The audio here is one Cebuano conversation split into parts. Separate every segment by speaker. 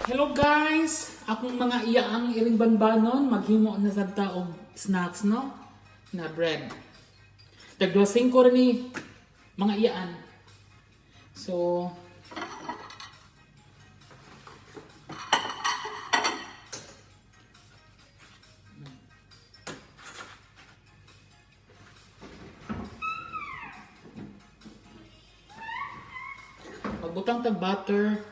Speaker 1: Hello guys! Akong mga iyaang iring banbanon, maghimo na sad ta og snacks, no? Na bread. Tag 5 rin ni mga iyaan. So, magbutang tag butter.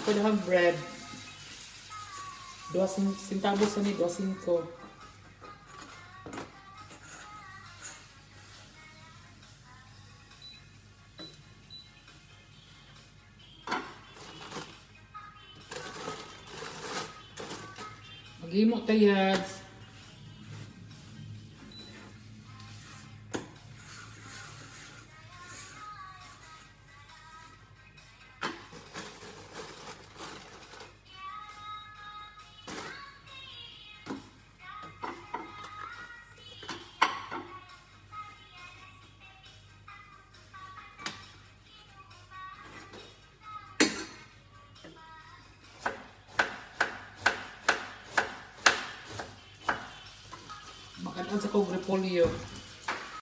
Speaker 1: Ako na bread. Dua centavos ni, 2.5. Maghimo tayads. Makan sa kog repolyo.